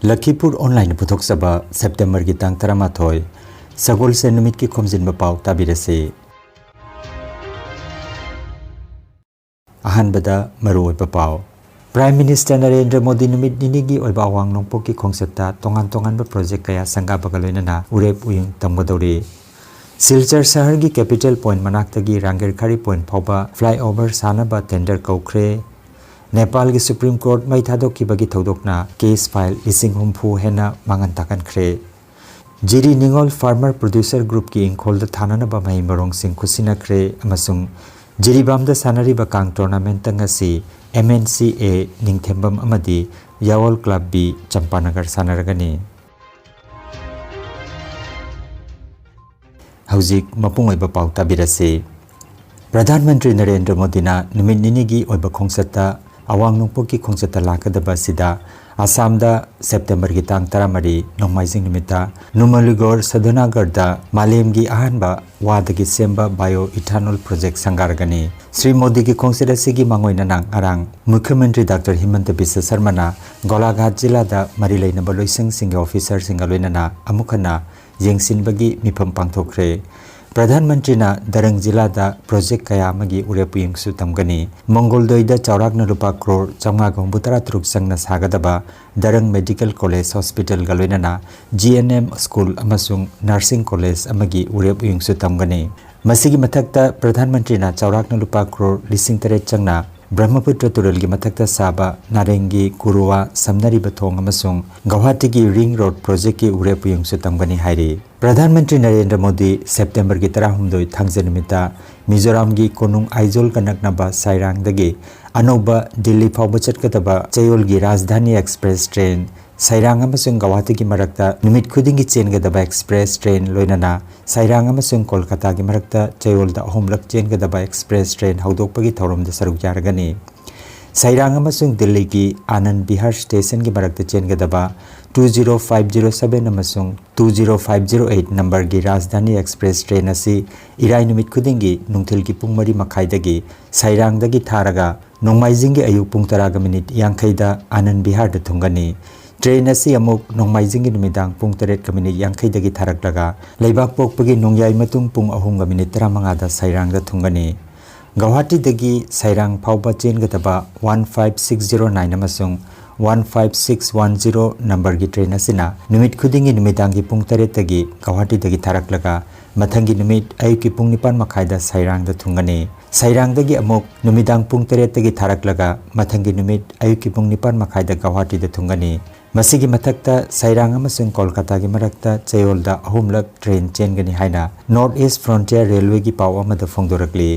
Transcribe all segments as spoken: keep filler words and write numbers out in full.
ꯂꯈꯤꯄꯨꯔ ꯑꯣꯟꯂꯥꯏꯟꯅ ꯄꯨꯊꯣꯛꯆꯕ ꯁꯦꯞꯇꯦꯝꯕꯔꯒꯤ ꯇꯥꯡ ꯇꯔꯥꯃꯥꯊꯣꯏ, ꯁꯒꯣꯜꯁꯦꯟ ꯅꯨꯃꯤꯠꯀꯤ ꯈꯣꯝꯖꯤꯟꯕ ꯄꯥꯎ ꯇꯥꯕꯤꯔꯁꯤ꯫ ꯑꯍꯥꯟꯕꯗ ꯃꯔꯨꯑꯣꯏꯕ ꯄꯥꯎ꯫ ꯄ꯭ꯔꯥꯏꯝ ꯃꯤꯅꯤꯁꯇꯔ ꯅꯔꯦꯟꯗ꯭ꯔ ꯃꯣꯗꯤ ꯅꯨꯃꯤꯠ ꯅꯤꯅꯤꯒꯤ ꯑꯣꯏꯕ ꯑꯋꯥꯡ ꯅꯣꯡꯄꯣꯛꯀꯤ ꯈꯣꯡꯆꯠꯇ ꯇꯣꯉꯥꯟ ꯇꯣꯉꯥꯟꯕ ꯄ꯭ꯔꯣꯖꯦꯛ ꯀꯌꯥ ꯁꯪꯒꯥꯕꯒ ꯂꯣꯏꯅꯅ ꯎꯔꯦꯞ ꯎꯌꯨꯡ ꯇꯝꯒꯗꯧꯔꯤ꯫ ꯁꯤꯜꯆꯔ ꯁꯍꯔꯒꯤ ꯀꯦꯄꯤꯇꯦꯜ ꯄꯣꯏꯟꯠ ꯃꯅꯥꯛꯇꯒꯤ ꯔꯥꯡꯒꯦꯔꯈꯥꯔꯤ ꯄꯣꯏꯟꯠ ꯐꯥꯎꯕ ꯐ꯭ꯂꯥꯏꯑꯣꯚꯔ ꯁꯥꯅꯕ ꯇꯦꯟꯗꯔ ꯀꯧꯈ꯭ꯔꯦ꯫ ꯅꯦꯄꯥꯜꯒꯤ ꯁꯨꯄ꯭ꯔꯤꯝ ꯀꯣꯔꯠ ꯃꯩ ꯊꯥꯗꯣꯛꯈꯤꯕꯒꯤ ꯊꯧꯗꯣꯛꯅ ꯀꯦꯁ ꯐꯥꯏꯜ ꯂꯤꯁꯤꯡ ꯍꯨꯝꯐꯨ ꯍꯦꯟꯅ ꯃꯥꯡꯍꯟ ꯇꯥꯛꯍꯟꯈ꯭ꯔꯦ꯫ ꯖꯤꯔꯤ ꯅꯤꯉꯣꯜ ꯐꯥꯔꯃꯔ ꯄ꯭ꯔꯣꯗ꯭ꯌꯨꯁꯔ ꯒ꯭ꯔꯨꯞꯀꯤ ꯏꯪꯈꯣꯜꯗ ꯊꯥꯅꯅꯕ ꯃꯍꯩ ꯃꯔꯣꯡꯁꯤꯡ ꯈꯨꯠꯁꯤꯟꯅꯈ꯭ꯔꯦ ꯑꯃꯁꯨꯡ ꯖꯤꯔꯤꯕꯥꯝꯗ ꯁꯥꯟꯅꯔꯤꯕ ꯀꯥꯡ ꯇꯣꯔꯅꯥꯃꯦꯟꯠꯇ ꯉꯁꯤ ꯑꯦꯝ ꯑꯦꯟ ꯁꯤ ꯑꯦ ꯅꯤꯡꯊꯦꯝꯕꯝ ꯑꯃꯗꯤ ꯌꯥꯋꯜ ꯀ꯭ꯂꯕ ꯕꯤ ꯆꯝꯄꯥꯅꯒꯔ ꯁꯥꯟꯅꯔꯒꯅꯤ꯫ ꯍꯧꯖꯤꯛ ꯃꯄꯨꯡ ꯑꯣꯏꯕ ꯄꯥꯎ ꯇꯥꯕꯤꯔꯁꯤ꯫ ꯄ꯭ꯔꯙꯥꯟ ꯃꯟꯇ꯭ꯔꯤ ꯅꯔꯦꯟꯗ꯭ꯔ ꯃꯣꯗꯤꯅ ꯅꯨꯃꯤꯠ ꯅꯤꯅꯤꯒꯤ ꯑꯣꯏꯕ ꯈꯣꯡꯆꯠꯇ, ꯑꯋꯥꯡ ꯅꯣꯡꯄꯣꯛꯀꯤ ꯈꯣꯡꯆꯠꯇ ꯂꯥꯛꯀꯗꯕ ꯑꯁꯤꯗ ꯑꯁꯥꯝꯗ ꯁꯦꯞꯇꯦꯝꯕꯔꯒꯤ ꯇꯥꯡ ꯇꯔꯥꯃꯔꯤ, ꯅꯣꯡꯃꯥꯏꯖꯤꯡ ꯅꯨꯃꯤꯠꯇ ꯅꯨꯃꯂꯤꯒꯣꯔ ꯁꯗꯅꯥꯒꯔꯗ ꯃꯥꯂꯦꯝꯒꯤ ꯑꯍꯥꯟꯕ ꯋꯥꯗꯒꯤ ꯁꯦꯝꯕ ꯕꯥꯏꯑꯣ ꯏꯊꯥꯅꯣꯜ ꯄ꯭ꯔꯣꯖꯦꯛ ꯁꯪꯒꯥꯔꯒꯅꯤ꯫ ꯁ꯭ꯔꯤ ꯃꯣꯗꯤꯒꯤ ꯈꯣꯡꯆꯠ ꯑꯁꯤꯒꯤ ꯃꯥꯡꯑꯣꯏꯅꯅ ꯉꯔꯥꯡ ꯃꯨꯈ꯭ꯌ ꯃꯟꯇ꯭ꯔꯤ ꯗꯥꯛꯇꯔ ꯍꯤꯃꯟꯇ ꯕꯤꯁ꯭ꯋ ꯁꯔꯃꯅ ꯒꯣꯂꯥꯘꯥꯠ ꯖꯤꯂꯥꯗ ꯃꯔꯤ ꯂꯩꯅꯕ ꯂꯣꯏꯁꯪꯁꯤꯡꯒꯤ ꯑꯣꯐꯤꯁꯔꯁꯤꯡꯒ ꯂꯣꯏꯅꯅ ꯑꯃꯨꯛ ꯍꯟꯅ ꯌꯦꯡꯁꯤꯟꯕꯒꯤ ꯃꯤꯐꯝ ꯄꯥꯡꯊꯣꯛꯈ꯭ꯔꯦ꯫ ꯄ꯭ꯔꯙꯥꯟ ꯃꯟꯇ꯭ꯔꯤꯅ ꯗꯔꯪ ꯖꯤꯂꯥꯗ ꯄ꯭ꯔꯣꯖꯦꯛ ꯀꯌꯥ ꯑꯃꯒꯤ ꯎꯔꯦꯞ ꯎꯌꯨꯡꯁꯨ ꯇꯝꯒꯅꯤ꯫ ꯃꯣꯡꯒꯣꯜꯗꯣꯏꯗ ꯆꯥꯎꯔꯥꯛꯅ ꯂꯨꯄꯥ ꯀ꯭ꯔꯣꯔ ꯆꯥꯝꯃꯉꯥꯒ ꯍꯨꯝꯐꯨꯇꯔꯥ ꯇꯔꯨꯛ ꯆꯪꯅ ꯁꯥꯒꯗꯕ ꯗꯔꯪ ꯃꯦꯗꯤꯀꯦꯜ ꯀꯣꯂꯦꯖ ꯍꯣꯁꯄꯤꯇꯥꯜꯒ ꯂꯣꯏꯅꯅ ꯖꯤ ꯑꯦꯟ ꯑꯦꯝ ꯁ꯭ꯀꯨꯜ ꯑꯃꯁꯨꯡ ꯅꯔꯁꯤꯡ ꯀꯣꯂꯦꯖ ꯑꯃꯒꯤ ꯎꯔꯦꯞ ꯎꯌꯨꯡꯁꯨ ꯇꯝꯒꯅꯤ꯫ ꯃꯁꯤꯒꯤ ꯃꯊꯛꯇ ꯄ꯭ꯔꯙꯥꯟ ꯃꯟꯇ꯭ꯔꯤꯅ ꯆꯥꯎꯔꯥꯛꯅ ꯂꯨꯄꯥ ꯀ꯭ꯔꯣꯔ ꯂꯤꯁꯤꯡ ꯇꯔꯦꯠ ꯆꯪꯅ ꯕ꯭ꯔꯍ꯭ꯃꯄꯨꯇ꯭ꯔ ꯇꯨꯔꯦꯜꯒꯤ ꯃꯊꯛꯇ ꯁꯥꯕ ꯅꯥꯔꯦꯡꯒꯤ ꯀꯨꯔꯨꯋꯥ ꯁꯝꯅꯔꯤꯕ ꯊꯣꯡ ꯑꯃꯁꯨꯡ ꯒꯧꯍꯥꯇꯤꯒꯤ ꯔꯤꯡ ꯔꯣꯗ ꯄ꯭ꯔꯣꯖꯦꯛꯀꯤ ꯎꯔꯦꯞ ꯎꯌꯨꯡꯁꯨ ꯇꯝꯒꯅꯤ ꯍꯥꯏꯔꯤ꯫ ꯄ꯭ꯔꯙꯥꯟ ꯃꯟꯇ꯭ꯔꯤ ꯅꯔꯦꯟꯗ꯭ꯔ ꯃꯣꯗꯤ ꯁꯦꯞꯇꯦꯝꯕꯔꯒꯤ ꯇꯔꯥꯍꯨꯝꯗꯣꯏ, ꯊꯥꯡꯖ ꯅꯨꯃꯤꯠꯇ ꯃꯤꯖꯣꯔꯥꯝꯒꯤ ꯀꯣꯅꯨꯡ ꯑꯥꯏꯖꯣꯜꯒ ꯅꯛꯅꯕ ꯁꯥꯏꯔꯥꯡꯗꯒꯤ ꯑꯅꯧꯕ ꯗꯤꯜꯂꯤ ꯐꯥꯎꯕ ꯆꯠꯀꯗꯕ ꯆꯌꯣꯜꯒꯤ ꯔꯥꯖꯙꯥꯅꯤ ꯑꯦꯛꯁꯄ꯭ꯔꯦꯁ ꯇ꯭ꯔꯦꯟ ꯁꯥꯏꯔꯥꯡ ꯑꯃꯁꯨꯡ ꯒꯧꯍꯥꯇꯤꯒꯤ ꯃꯔꯛꯇ ꯅꯨꯃꯤꯠ ꯈꯨꯗꯤꯡꯒꯤ ꯆꯦꯟꯒꯗꯕ ꯑꯦꯛꯁꯄ꯭ꯔꯦꯁ ꯇ꯭ꯔꯦꯟ, ꯂꯣꯏꯅꯅ ꯁꯥꯏꯔꯥꯡ ꯑꯃꯁꯨꯡ ꯀꯣꯜꯀꯇꯥꯒꯤ ꯃꯔꯛꯇ ꯆꯌꯣꯜꯗ ꯑꯍꯨꯝꯂꯛ ꯆꯦꯟꯒꯗꯕ ꯑꯦꯛꯁꯄ꯭ꯔꯦꯁ ꯇ꯭ꯔꯦꯟ ꯍꯧꯗꯣꯛꯄꯒꯤ ꯊꯧꯔꯝꯗ ꯁꯔꯨꯛ ꯌꯥꯔꯒꯅꯤ꯫ ꯁꯥꯏꯔꯥꯡ ꯑꯃꯁꯨꯡ ꯗꯤꯜꯂꯤꯒꯤ ꯑꯥꯅꯟꯗ ꯕꯤꯍꯥꯔ ꯁ꯭ꯇꯦꯁꯟꯒꯤ ꯃꯔꯛꯇ ꯆꯦꯟꯒꯗꯕ two zero five zero seven ꯑꯃꯁꯨꯡ two zero five zero eight ꯅꯝꯕꯔꯒꯤ ꯔꯥꯖꯙꯥꯅꯤ ꯑꯦꯛꯁꯄ꯭ꯔꯦꯁ ꯇ꯭ꯔꯦꯟ ꯑꯁꯤ ꯏꯔꯥꯏ ꯅꯨꯃꯤꯠ ꯈꯨꯗꯤꯡꯒꯤ ꯅꯨꯡꯊꯤꯜꯒꯤ ꯄꯨꯡ ꯃꯔꯤ ꯃꯈꯥꯏꯗꯒꯤ ꯁꯥꯏꯔꯥꯡꯗꯒꯤ ꯊꯥꯔꯒ ꯅꯣꯡꯃꯥꯏꯖꯤꯡꯒꯤ ꯑꯌꯨꯛ ꯄꯨꯡ ꯇꯔꯥꯒ ꯃꯤꯅꯤꯠ ꯌꯥꯡꯈꯩꯗ ꯑꯥꯅꯟꯗ ꯕꯤꯍꯥꯔꯗ ꯊꯨꯡꯒꯅꯤ꯫ ꯇ꯭ꯔꯦꯟ ꯑꯁꯤ ꯑꯃꯨꯛ ꯅꯣꯡꯃꯥꯏꯖꯤꯡꯒꯤ ꯅꯨꯃꯤꯗꯥꯡ ꯄꯨꯡ ꯇꯔꯦꯠꯀ ꯃꯤꯅꯤꯠ ꯌꯥꯡꯈꯩꯗꯒꯤ ꯊꯥꯔꯛꯂꯒ ꯂꯩꯕꯥꯛꯄꯣꯛꯄꯒꯤ ꯅꯣꯡꯌꯥꯏ ꯃꯇꯨꯡ ꯄꯨꯡ ꯑꯍꯨꯝꯒ ꯃꯤꯅꯤꯠ ꯇꯔꯥꯃꯉꯥꯗ ꯁꯩꯔꯥꯡꯗ ꯊꯨꯡꯒꯅꯤ꯫ ꯒꯧꯍꯥꯇꯤꯗꯒꯤ ꯁꯩꯔꯥꯡ ꯐꯥꯎꯕ ꯆꯦꯟꯒꯗꯕ one five six zero nine ꯑꯃꯁꯨꯡ one five six one zero ꯅꯝꯕꯔꯒꯤ ꯇ꯭ꯔꯦꯟ ꯑꯁꯤꯅ ꯅꯨꯃꯤꯠ ꯈꯨꯗꯤꯡꯒꯤ ꯅꯨꯃꯤꯗꯥꯡꯒꯤ ꯄꯨꯡ ꯇꯔꯦꯠꯇꯒꯤ ꯒꯧꯍꯥꯇꯤꯗꯒꯤ ꯊꯥꯔꯛꯂꯒ ꯃꯊꯪꯒꯤ ꯅꯨꯃꯤꯠ ꯑꯌꯨꯛꯀꯤ ꯄꯨꯡ ꯅꯤꯄꯥꯟ ꯃꯈꯥꯏꯗ ꯁꯩꯔꯥꯡꯗ ꯊꯨꯡꯒꯅꯤ꯫ ꯁꯩꯔꯥꯡꯗꯒꯤ ꯑꯃꯨꯛ ꯅꯨꯃꯤꯗꯥꯡ ꯄꯨꯡ ꯇꯔꯦꯠꯇꯒꯤ ꯊꯥꯔꯛꯂꯒ ꯃꯊꯪꯒꯤ ꯅꯨꯃꯤꯠ ꯑꯌꯨꯛꯀꯤ ꯄꯨꯡ ꯅꯤꯄꯥꯟ ꯃꯈꯥꯏꯗ ꯒꯧꯍꯥꯇꯤꯗ ꯊꯨꯡꯒꯅꯤ꯫ ꯃꯁꯤꯒꯤ ꯃꯊꯛꯇ ꯁꯩꯔꯥꯡ ꯑꯃꯁꯨꯡ ꯀꯣꯜꯀꯇꯥꯒꯤ ꯃꯔꯛꯇ ꯆꯌꯣꯜꯗ ꯑꯍꯨꯝꯂꯛ ꯇ꯭ꯔꯦꯟ ꯆꯦꯟꯒꯅꯤ ꯍꯥꯏꯅ North East Frontier Railwayꯒꯤ ꯄꯥꯎ ꯑꯃꯗ ꯐꯣꯡꯗꯣꯔꯛꯂꯤ꯫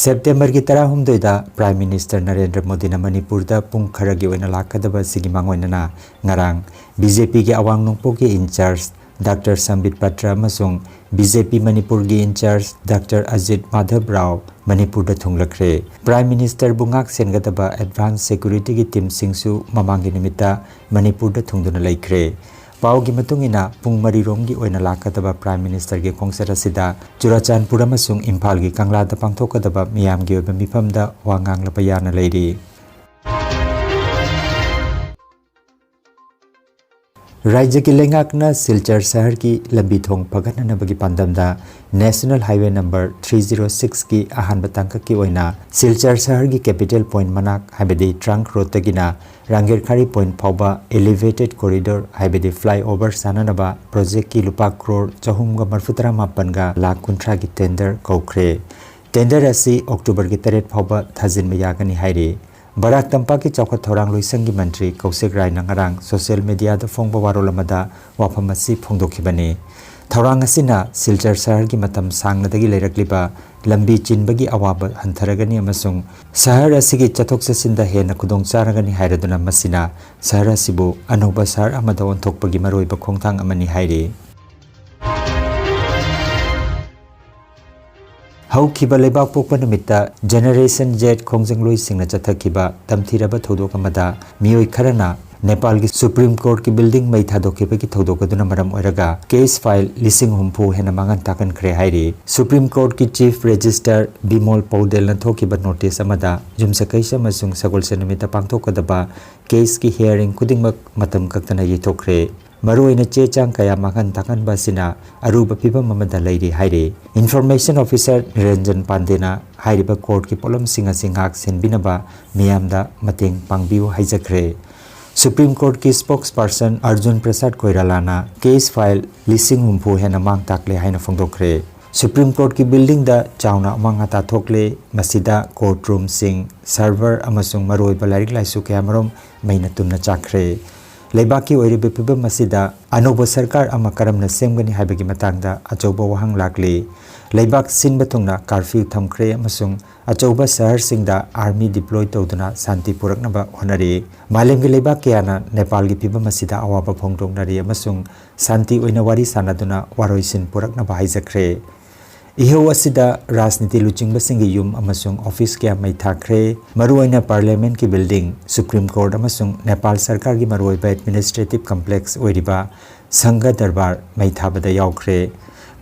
ꯁꯦꯞꯇꯦꯝꯕꯔꯒꯤ ꯇꯔꯥꯍꯨꯝꯗꯣꯏꯗ Prime Minister ꯅꯔꯦꯟꯗ꯭ꯔ ꯃꯣꯗꯤꯅ ꯃꯅꯤꯄꯨꯔꯗ ꯄꯨꯡ ꯈꯔꯒꯤ ꯑꯣꯏꯅ ꯂꯥꯛꯀꯗꯕ ꯑꯁꯤꯒꯤ ꯃꯥꯡꯑꯣꯏꯅꯅ ꯉꯔꯥꯡ BJPꯒꯤ ꯑꯋꯥꯡ ꯅꯣꯡꯄꯣꯛꯀꯤ in charge Doctor ꯁꯝꯕꯤꯠ ꯄꯇ꯭ꯔ ꯑꯃꯁꯨꯡ BJP ꯃꯅꯤꯄꯨꯔꯒꯤ in charge Doctor Ajit Madhab Rao ꯃꯅꯤꯄꯨꯔꯗ ꯊꯨꯡꯂꯈ꯭ꯔꯦ꯫ Prime Ministerꯕꯨ ꯉꯥꯛ ꯁꯦꯟꯒꯗꯕ advance securityꯒꯤ teamꯁꯤꯡꯁꯨ ꯃꯃꯥꯡꯒꯤ ꯅꯨꯃꯤꯠꯇ ꯃꯅꯤꯄꯨꯔꯗ ꯊꯨꯡꯗꯨꯅ ꯂꯩꯈ꯭ꯔꯦ꯫ ꯄꯥꯎꯒꯤ ꯃꯇꯨꯡ ꯏꯟꯅ, ꯄꯨꯡ ꯃꯔꯤꯔꯣꯝꯒꯤ ꯑꯣꯏꯅ ꯂꯥꯛꯀꯗꯕ Prime Ministerꯒꯤ ꯈꯣꯡꯆꯠ ꯑꯁꯤꯗ ꯆꯨꯔꯥꯆꯥꯟꯄꯨꯔ ꯑꯃꯁꯨꯡ ꯏꯝꯐꯥꯜꯒꯤ ꯀꯪꯂꯥꯗ ꯄꯥꯡꯊꯣꯛꯀꯗꯕ ꯃꯤꯌꯥꯝꯒꯤ ꯑꯣꯏꯕ ꯃꯤꯐꯝꯗ ꯋꯥ ꯉꯥꯡꯂꯕ ꯌꯥꯅ ꯂꯩꯔꯤ꯫ ꯔꯥꯖ꯭ꯌꯒꯤ ꯂꯩꯉꯥꯛꯅ ꯁꯤꯜꯆꯔ ꯁꯍꯔꯒꯤ ꯂꯝꯕꯤ ꯊꯣꯡ ꯐꯒꯠꯅꯅꯕꯒꯤ ꯄꯥꯟꯗꯝꯗ National Highway number three zero sixꯀꯤ ꯑꯍꯥꯟꯕ ꯇꯥꯡꯀꯛꯀꯤ ꯑꯣꯏꯅ ꯁꯤꯜꯆꯔ ꯁꯍꯔꯒꯤ capital point ꯃꯅꯥꯛ ꯍꯥꯏꯕꯗꯤ trunk roadꯇꯒꯤꯅ ꯔꯥꯡꯒꯦꯔꯈꯥꯔꯤ point ꯐꯥꯎꯕ elevated corridor ꯍꯥꯏꯕꯗꯤ flyover ꯁꯥꯅꯅꯕ projectꯀꯤ ꯂꯨꯄꯥ ꯀ꯭ꯔꯣꯔ ꯆꯍꯨꯝꯒ ꯃꯔꯤꯐꯨꯇꯔꯥ ꯃꯥꯄꯟꯒ ꯂꯥꯈ ꯀꯨꯟꯊ꯭ꯔꯥꯒꯤ tender ꯀꯧꯈ꯭ꯔꯦ꯫ Tender ꯑꯁꯤ Octoberꯒꯤ ꯇꯔꯦꯠ ꯐꯥꯎꯕ ꯊꯥꯖꯤꯟꯕ ꯌꯥꯒꯅꯤ ꯍꯥꯏꯔꯤ꯫ ꯕꯔꯥꯛ ꯇꯝꯄꯥꯛꯀꯤ ꯆꯥꯎꯈꯠ ꯊꯧꯔꯥꯡ ꯂꯣꯏꯁꯪꯒꯤ ꯃꯟꯇ꯭ꯔꯤ ꯀꯧꯁꯤꯛ ꯔꯥꯏꯅ ꯉꯔꯥꯡ social mediaꯗ ꯐꯣꯡꯕ ꯋꯥꯔꯣꯜ ꯑꯃꯗ ꯋꯥꯐꯝ ꯑꯁꯤ ꯐꯣꯡꯗꯣꯛꯈꯤꯕꯅꯤ꯫ ꯊꯧꯔꯥꯡ ꯑꯁꯤꯅ ꯁꯤꯜꯆꯔ ꯁꯍꯔꯒꯤ ꯃꯇꯝ ꯁꯥꯡꯅꯗꯒꯤ ꯂꯩꯔꯛꯂꯤꯕ ꯂꯝꯕꯤ ꯆꯤꯟꯕꯒꯤ ꯑꯋꯥꯕ ꯍꯟꯊꯔꯒꯅꯤ ꯑꯃꯁꯨꯡ ꯁꯍꯔ ꯑꯁꯤꯒꯤ ꯆꯠꯊꯣꯛ ꯆꯠꯁꯤꯟꯗ ꯍꯦꯟꯅ ꯈꯨꯗꯣꯡ ꯆꯥꯔꯒꯅꯤ ꯍꯥꯏꯔꯗꯨꯅ ꯃꯁꯤꯅ ꯁꯍꯔ ꯑꯁꯤꯕꯨ ꯑꯅꯧꯕ ꯁꯍꯔ ꯑꯃꯗ ꯑꯣꯟꯊꯣꯛꯄꯒꯤ ꯃꯔꯨꯑꯣꯏꯕ ꯈꯣꯡꯊꯥꯡ ꯑꯃꯅꯤ ꯍꯥꯏꯔꯤ꯫ ꯍꯧꯈꯤꯕ ꯂꯩꯕꯥꯛꯄꯣꯛꯄ ꯅꯨꯃꯤꯠꯇ Generation Z ꯈꯣꯡꯖꯪꯂꯣꯏꯁꯤꯡꯅ ꯆꯠꯊꯈꯤꯕ ꯇꯝꯊꯤꯔꯕ ꯊꯧꯗꯣꯛ ꯑꯃꯗ ꯃꯤꯑꯣꯏ ꯈꯔꯅ ꯅꯦꯄꯥꯜꯒꯤ ꯁꯨꯄ꯭ꯔꯤꯝ ꯀꯣꯔꯠꯀꯤ ꯕꯤꯜꯗꯤꯡ ꯃꯩ ꯊꯥꯗꯣꯛꯈꯤꯕꯒꯤ ꯊꯧꯗꯣꯛ ꯑꯗꯨꯅ ꯃꯔꯝ ꯑꯣꯏꯔꯒ ꯀꯦꯁ ꯐꯥꯏꯜ ꯂꯤꯁꯤꯡ ꯍꯨꯝꯐꯨ ꯍꯦꯟꯅ ꯃꯥꯡꯍꯟ ꯇꯥꯛꯍꯟꯈ꯭ꯔꯦ ꯍꯥꯏꯔꯤ꯫ ꯁꯨꯄ꯭ꯔꯤꯝ ꯀꯣꯔꯠꯀꯤ ꯆꯤꯐ ꯔꯦꯖꯤꯁꯇꯔ ꯕꯤꯃꯣꯜ ꯄꯧꯗꯦꯜꯅ ꯊꯣꯛꯈꯤꯕ ꯅꯣꯇꯤꯁ ꯑꯃꯗ ꯌꯨꯝꯁꯀꯩꯁ ꯑꯃꯁꯨꯡ ꯁꯒꯣꯜꯁꯦꯟ ꯅꯨꯃꯤꯠꯇ ꯄꯥꯡꯊꯣꯛꯀꯗꯕ ꯀꯦꯁꯀꯤ ꯍꯤꯌꯥꯔꯤꯡ ꯈꯨꯗꯤꯡꯃꯛ ꯃꯇꯝ ꯀꯛꯇꯅ ꯌꯩꯊꯣꯛꯈ꯭ꯔꯦ꯫ ꯃꯔꯨꯑꯣꯏꯅ ꯆꯦ ꯆꯥꯡ ꯀꯌꯥ ꯃꯥꯡꯍꯟ ꯇꯥꯛꯍꯟꯕ ꯑꯁꯤꯅ ꯑꯔꯨꯕ ꯐꯤꯚꯝ ꯑꯃꯗ ꯂꯩꯔꯤ ꯍꯥꯏꯔꯤ꯫ ꯏꯟꯐꯣꯔꯃꯦꯁꯟ ꯑꯣꯐꯤꯁꯔ ꯅꯤꯔꯟꯖꯟ ꯄꯥꯟꯗꯦꯅ ꯍꯥꯏꯔꯤꯕ ꯀꯣꯔꯠꯀꯤ ꯄꯣꯠꯂꯝꯁꯤꯡ ꯑꯁꯤ ꯉꯥꯛ ꯁꯦꯟꯕꯤꯅꯕ ꯃꯤꯌꯥꯝꯗ ꯃꯇꯦꯡ ꯄꯥꯡꯕꯤꯌꯨ ꯍꯥꯏꯖꯈ꯭ꯔꯦ꯫ ꯁꯨꯄ꯭ꯔꯤꯝ ꯀꯣꯔꯠꯀꯤ ꯁ꯭ꯄꯣꯛꯁ ꯄꯥꯔꯁꯟ ꯑꯔꯖꯨꯟ ꯄ꯭ꯔꯁꯥꯗ ꯀꯣꯏꯔꯥꯂꯥꯅ ꯀꯦꯁ ꯐꯥꯏꯜ ꯂꯤꯁꯤꯡ ꯍꯨꯝꯐꯨ ꯍꯦꯟꯅ ꯃꯥꯡ ꯇꯥꯛꯂꯦ ꯍꯥꯏꯅ ꯐꯣꯡꯗꯣꯛꯈ꯭ꯔꯦ꯫ ꯁꯨꯄ꯭ꯔꯤꯝ ꯀꯣꯔꯠꯀꯤ ꯕꯤꯜꯗꯤꯡꯗ ꯆꯥꯎꯅ ꯑꯃꯥꯡ ꯑꯇꯥ ꯊꯣꯛꯂꯦ꯫ ꯃꯁꯤꯗ ꯀꯣꯔꯠ ꯔꯨꯝꯁꯤꯡ, ꯁꯔꯚꯔ ꯑꯃꯁꯨꯡ ꯃꯔꯨꯑꯣꯏꯕ ꯂꯥꯏꯔꯤꯛ ꯂꯥꯏꯁꯨ ꯀꯌꯥꯃꯔꯨꯝ ꯃꯩꯅ ꯇꯨꯝꯅ ꯆꯥꯛꯈ꯭ꯔꯦ꯫ ꯂꯩꯕꯥꯛꯀꯤ ꯑꯣꯏꯔꯤꯕ ꯐꯤꯕꯝ ꯑꯁꯤꯗ ꯑꯅꯧꯕ ꯁꯔꯀꯥꯔ ꯑꯃ ꯀꯔꯝꯅ ꯁꯦꯝꯒꯅꯤ ꯍꯥꯏꯕꯒꯤ ꯃꯇꯥꯡꯗ ꯑꯆꯧꯕ ꯋꯥꯍꯪ ꯂꯥꯛꯂꯤ꯫ ꯂꯩꯕꯥꯛ ꯁꯤꯟꯕ ꯊꯨꯡꯅ ꯀꯥꯔꯐ꯭ꯌꯨ ꯊꯝꯈ꯭ꯔꯦ ꯑꯃꯁꯨꯡ ꯑꯆꯧꯕ ꯁꯍꯔꯁꯤꯡꯗ ꯑꯥꯔꯃꯤ ꯗꯤꯄ꯭ꯂꯣꯏ ꯇꯧꯗꯨꯅ ꯁꯥꯟꯇꯤ ꯄꯨꯔꯛꯅꯕ ꯍꯣꯠꯅꯔꯤ꯫ ꯃꯥꯂꯦꯝꯒꯤ ꯂꯩꯕꯥꯛ ꯀꯌꯥꯅ ꯅꯦꯄꯥꯜꯒꯤ ꯐꯤꯕꯝ ꯑꯁꯤꯗ ꯑꯋꯥꯕ ꯐꯣꯡꯗꯣꯛꯅꯔꯤ ꯑꯃꯁꯨꯡ ꯁꯥꯟꯇꯤ ꯑꯣꯏꯅ ꯋꯥꯔꯤ ꯁꯥꯅꯗꯨꯅ ꯋꯥꯔꯣꯏꯁꯤꯟ ꯄꯨꯔꯛꯅꯕ ꯍꯥꯏꯖꯈ꯭ꯔꯦ꯫ ꯏꯍꯧ ꯑꯁꯤꯗ ꯔꯥꯖꯅꯤꯇꯤ ꯂꯨꯆꯤꯡꯕꯁꯤꯡꯒꯤ ꯌꯨꯝ ꯑꯃꯁꯨꯡ ꯑꯣꯐꯤꯁ ꯀꯌꯥ ꯃꯩ ꯊꯥꯈ꯭ꯔꯦ꯫ ꯃꯔꯨꯑꯣꯏꯅ ꯄꯥꯔꯂꯤꯌꯥꯃꯦꯟꯠꯀꯤ ꯕꯤꯜꯗꯤꯡ, ꯁꯨꯄ꯭ꯔꯤꯝ ꯀꯣꯔꯠ ꯑꯃꯁꯨꯡ ꯅꯦꯄꯥꯜ ꯁꯔꯀꯥꯔꯒꯤ ꯃꯔꯨꯑꯣꯏꯕ ꯑꯦꯗꯃꯤꯅꯤꯁꯇ꯭ꯔꯦꯇꯤꯚ ꯀꯝꯄ꯭ꯂꯦꯛꯁ ꯑꯣꯏꯔꯤꯕ ꯁꯪꯘ ꯗꯔꯕꯥꯔ ꯃꯩ ꯊꯥꯕꯗ ꯌꯥꯎꯈ꯭ꯔꯦ꯫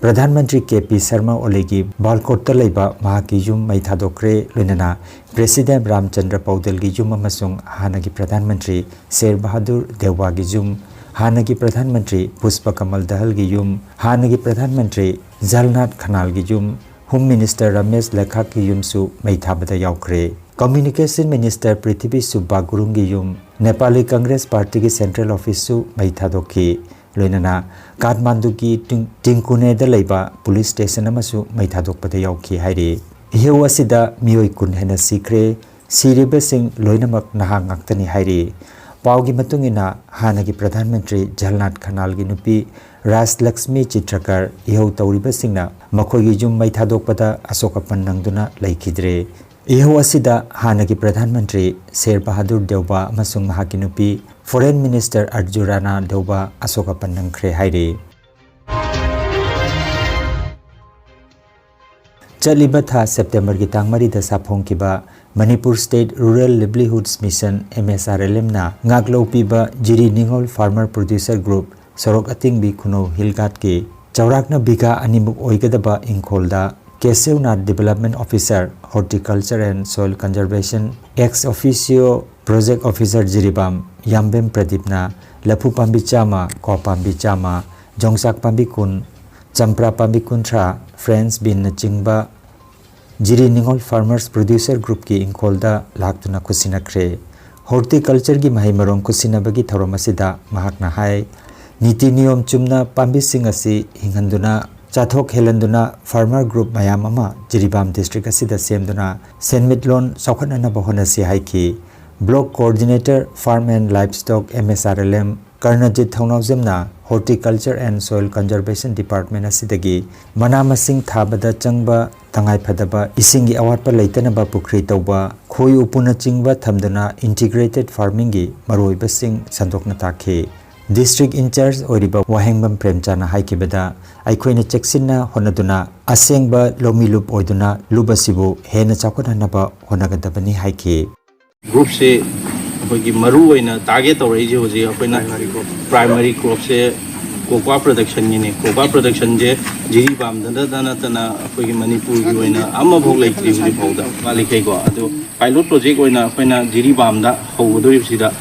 ꯄ꯭ꯔꯙꯥꯟ ꯃꯟꯇ꯭ꯔꯤ ꯀꯦ ꯄꯤ ꯁꯔꯃ ꯑꯣꯂꯤꯒꯤ ꯕꯥꯜꯀꯣꯠꯇ ꯂꯩꯕ ꯃꯍꯥꯛꯀꯤ ꯌꯨꯝ ꯃꯩ ꯊꯥꯗꯣꯛꯈ꯭ꯔꯦ, ꯂꯣꯏꯅꯅ ꯄ꯭ꯔꯦꯁꯤꯗꯦꯟꯠ ꯔꯥꯝꯆꯟꯗ꯭ꯔ ꯄꯧꯗꯦꯜꯒꯤ ꯌꯨꯝ ꯑꯃꯁꯨꯡ ꯍꯥꯟꯅꯒꯤ ꯄ꯭ꯔꯙꯥꯟ ꯃꯟꯇ꯭ꯔꯤ ꯁꯦꯔ ꯕꯍꯥꯗꯨꯔ ꯗꯦꯎꯕꯥꯒꯤ ꯌꯨꯝ, ꯍꯥꯟꯅꯒꯤ ꯄ꯭ꯔꯙꯥꯟ ꯃꯟꯇ꯭ꯔꯤ ꯄꯨꯁꯄ ꯀꯃꯜ ꯗꯍꯜꯒꯤ ꯌꯨꯝ, ꯍꯥꯟꯅꯒꯤ ꯄ꯭ꯔꯙꯥꯟ ꯃꯟꯇ꯭ꯔꯤ ꯖꯜꯅꯥꯊ ꯈꯅꯥꯜꯒꯤ ꯌꯨꯝ, ꯍꯣꯝ ꯃꯤꯅꯤꯁꯇꯔ ꯔꯃꯦꯁ ꯂꯦꯈꯥꯛꯀꯤ ꯌꯨꯝꯁꯨ ꯃꯩ ꯊꯥꯕꯗ ꯌꯥꯎꯈ꯭ꯔꯦ꯫ ꯀꯝꯃ꯭ꯌꯨꯅꯤꯀꯦꯁꯟ ꯃꯤꯅꯤꯁꯇꯔ ꯄ꯭ꯔꯤꯊꯤꯕꯤ ꯁꯨꯕꯥ ꯒꯨꯔꯨꯡꯒꯤ ꯌꯨꯝ, ꯅꯦꯄꯥꯂꯤ ꯀꯪꯒ꯭ꯔꯦꯁ ꯄꯥꯔꯇꯤꯒꯤ ꯁꯦꯟꯇ꯭ꯔꯦꯜ ꯑꯣꯐꯤꯁꯁꯨ ꯃꯩ ꯊꯥꯗꯣꯛꯈꯤ, ꯂꯣꯏꯅꯅ ꯀꯥꯊꯃꯥꯟꯗꯨꯒꯤ ꯇꯤꯡ-, ꯇꯤꯡꯀꯨꯅꯦꯗ ꯂꯩꯕ ꯄꯨꯂꯤꯁ ꯁ꯭ꯇꯦꯁꯟ ꯑꯃꯁꯨ ꯃꯩ ꯊꯥꯗꯣꯛꯄꯗ ꯌꯥꯎꯈꯤ ꯍꯥꯏꯔꯤ꯫ ꯏꯍꯧ ꯑꯁꯤꯗ ꯃꯤꯑꯣꯏ ꯀꯨꯟ ꯍꯦꯟꯅ ꯁꯤꯈ꯭ꯔꯦ꯫ ꯁꯤꯔꯤꯕꯁꯤꯡ ꯂꯣꯏꯅꯃꯛ ꯅꯍꯥ ꯉꯥꯛꯇꯅꯤ ꯍꯥꯏꯔꯤ꯫ ꯄꯥꯎꯒꯤ ꯃꯇꯨꯡ ꯏꯟꯅ, ꯍꯥꯟꯅꯒꯤ ꯄ꯭ꯔꯙꯥꯟ ꯃꯟꯇ꯭ꯔꯤ ꯖꯜꯅꯥꯊ ꯈꯅꯥꯜꯒꯤ ꯅꯨꯄꯤ ꯔꯥꯖꯂꯛꯁꯃꯤ ꯆꯤꯇ꯭ꯔꯀꯔ ꯏꯍꯧ ꯇꯧꯔꯤꯕꯁꯤꯡꯅ ꯃꯈꯣꯏꯒꯤ ꯌꯨꯝ ꯃꯩ ꯊꯥꯗꯣꯛꯄꯗ ꯑꯁꯣꯛ ꯑꯄꯟ ꯅꯪꯗꯨꯅ ꯂꯩꯈꯤꯗ꯭ꯔꯦ꯫ ꯏꯍꯧ ꯑꯁꯤꯗ ꯍꯥꯟꯅꯒꯤ ꯄ꯭ꯔꯙꯥꯟ ꯃꯟꯇ꯭ꯔꯤ ꯁꯦꯔ ꯕꯍꯥꯗꯨꯔ ꯗꯦꯎꯕꯥ ꯑꯃꯁꯨꯡ ꯃꯍꯥꯛꯀꯤ ꯅꯨꯄꯤ ꯐꯣꯔꯦꯟ ꯃꯤꯅꯤꯁꯇꯔ ꯑꯔꯖꯨ ꯔꯥꯅꯥ ꯗꯦꯎꯕꯥ ꯑꯁꯣꯛ ꯑꯄꯟ ꯅꯪꯈ꯭ꯔꯦ ꯍꯥꯏꯔꯤ꯫ ꯆꯠꯂꯤꯕ ꯊꯥ ꯁꯦꯞꯇꯦꯝꯕꯔꯒꯤ ꯇꯥꯡ ꯃꯔꯤꯗ ꯁꯥꯐꯣꯡꯈꯤꯕ Manipur State Rural Livelihoods Mission, M S R L M ꯅ ꯉꯥꯛꯂꯧ ꯄꯤꯕ ꯖꯤꯔꯤ ꯅꯤꯉꯣꯜ ꯐꯥꯔꯃꯔ ꯄ꯭ꯔꯣꯗ꯭ꯌꯨꯁꯔ ꯒ꯭ꯔꯨꯞ ꯁꯣꯔꯣꯛ ꯑꯇꯤꯡꯕꯤ ꯈꯨꯅꯧ ꯍꯤꯜ ꯒꯥꯔꯗꯀꯤ ꯆꯥꯎꯔꯥꯛꯅ ꯕꯤꯘꯥ ꯑꯅꯤꯃꯨꯛ ꯑꯣꯏꯒꯗꯕ ꯏꯪꯈꯣꯜꯗ Kesewanath development officer, horticulture and soil conservation, ex officio project officer Jiribam Yambem ꯄ꯭ꯔꯗꯤꯞꯅ ꯂꯐꯨ ꯄꯥꯝꯕꯤ ꯆꯥꯝꯃ, ꯀ꯭ꯋꯥ ꯄꯥꯝꯕꯤ ꯆꯥꯝꯃ, ꯌꯣꯡꯆꯥꯛ ꯄꯥꯝꯕꯤ ꯀꯨꯟ, ꯆꯝꯄ꯭ꯔꯥ ꯄꯥꯝꯕꯤ ꯀꯨꯟꯊ꯭ꯔꯥ, ꯐ꯭ꯔꯦꯟꯁ ꯕꯤꯟꯅꯆꯤꯡꯕ ꯖꯤꯔꯤ ꯅꯤꯉꯣꯜ ꯐꯥꯔꯃꯔꯁ ꯄ꯭ꯔꯣꯗ꯭ꯌꯨꯁꯔ ꯒ꯭ꯔꯨꯞꯀꯤ ꯏꯪꯈꯣꯜꯗ ꯂꯥꯛꯇꯨꯅ ꯈꯨꯠꯁꯤꯟꯅꯈ꯭ꯔꯦ꯫ ꯍꯣꯔꯇꯤꯀꯜꯆꯔꯒꯤ ꯃꯍꯩ ꯃꯔꯣꯡ ꯈꯨꯠꯁꯤꯟꯅꯕꯒꯤ ꯊꯧꯔꯝ ꯑꯁꯤꯗ ꯃꯍꯥꯛꯅ ꯍꯥꯏ, ꯅꯤꯇꯤ ꯅꯤꯌꯣꯝ ꯆꯨꯝꯅ ꯄꯥꯝꯕꯤꯁꯤꯡ ꯑꯁꯤ ꯍꯤꯡꯍꯟꯗꯨꯅ, ꯆꯥꯊꯣꯛ ꯍꯦꯜꯍꯟꯗꯨꯅ ꯐꯥꯔꯃꯔ ꯒ꯭ꯔꯨꯞ ꯃꯌꯥꯝ ꯑꯃ ꯖꯤꯔꯤꯕꯥꯝ ꯗꯤꯁꯇ꯭ꯔꯤꯛ ꯑꯁꯤꯗ ꯁꯦꯝꯗꯨꯅ ꯁꯦꯟꯃꯤꯠꯂꯣꯟ ꯆꯥꯎꯈꯠꯅꯅꯕ ꯍꯣꯠꯅꯁꯤ ꯍꯥꯏꯈꯤ꯫ Block coordinator farm and livestock, M S R L M, Karnajit ꯊꯧꯅꯥꯎꯖꯝꯅ horticulture and soil conservation department ꯑꯁꯤꯗꯒꯤ ꯃꯅꯥ ꯃꯁꯤꯡ ꯊꯥꯕꯗ ꯆꯪꯕ ꯇꯉꯥꯏꯐꯗꯕ ꯏꯁꯤꯡꯒꯤ ꯑꯋꯥꯠꯄ ꯂꯩꯇꯅꯕ ꯄꯨꯈ꯭ꯔꯤ ꯇꯧꯕ, ꯈꯣꯏ ꯎꯄꯨꯅꯆꯤꯡꯕ ꯊꯝꯗꯨꯅ ꯏꯟꯇꯤꯒ꯭ꯔꯦꯇꯦꯗ ꯐꯥꯔꯃꯤꯡꯒꯤ ꯃꯔꯨꯑꯣꯏꯕꯁꯤꯡ ꯁꯟꯗꯣꯛꯅ ꯇꯥꯛꯈꯤ꯫ ꯗꯤꯁꯇ꯭ꯔꯤꯛ ꯏꯟꯆꯥꯔꯖ ꯑꯣꯏꯔꯤꯕ ꯋꯥꯍꯦꯡꯕꯝ ꯄ꯭ꯔꯦꯝꯆꯥꯟꯅ ꯍꯥꯏꯈꯤꯕꯗ, ꯑꯩꯈꯣꯏꯅ ꯆꯦꯛꯁꯤꯟꯅ ꯍꯣꯠꯅꯗꯨꯅ ꯑꯁꯦꯡꯕ ꯂꯧꯃꯤ ꯂꯨꯞ ꯑꯣꯏꯗꯨꯅ ꯂꯨꯞ ꯑꯁꯤꯕꯨ ꯍꯦꯟꯅ ꯆꯥꯎꯈꯠꯍꯟꯅꯕ ꯍꯣꯠꯅꯒꯗꯕꯅꯤ ꯍꯥꯏꯈꯤ꯫ ꯒ꯭ꯔꯨꯞꯁꯦ ꯑꯩꯈꯣꯏꯒꯤ ꯃꯔꯨ ꯑꯣꯏꯅ ꯇꯥꯔꯒꯦꯠ ꯇꯧꯔꯛꯏꯁꯦ ꯍꯧꯖꯤꯛ ꯑꯩꯈꯣꯏꯅ ꯄ꯭ꯔꯥꯏꯃꯔꯤ ꯀ꯭ꯔꯣꯞꯁꯦ ꯀꯣꯀ꯭ꯋꯥ ꯄ꯭ꯔꯗꯛꯁꯟꯒꯤꯅꯦ꯫ ꯀꯣꯀ꯭ꯋꯥ ꯄ꯭ꯔꯗꯛꯁꯟꯁꯦ ꯖꯤꯔꯤꯕꯥꯝꯗ ꯅꯠꯇꯅ ꯑꯩꯈꯣꯏꯒꯤ ꯃꯅꯤꯄꯨꯔꯒꯤ ꯑꯣꯏꯅ ꯑꯃꯐꯥꯎ ꯂꯩꯇ꯭ꯔꯤ ꯍꯧꯖꯤꯛ ꯐꯥꯎꯗ꯫ ꯃꯥ ꯂꯩꯈꯩꯀꯣ꯫ ꯑꯗꯣ ꯄꯥꯏꯂꯣꯠ ꯄ꯭ꯔꯣꯖꯦꯛ ꯑꯣꯏꯅ ꯑꯩꯈꯣꯏꯅ ꯖꯤꯔꯤꯕꯥꯝꯗ ꯍꯧꯒꯗꯧꯔꯤꯕꯁꯤꯗ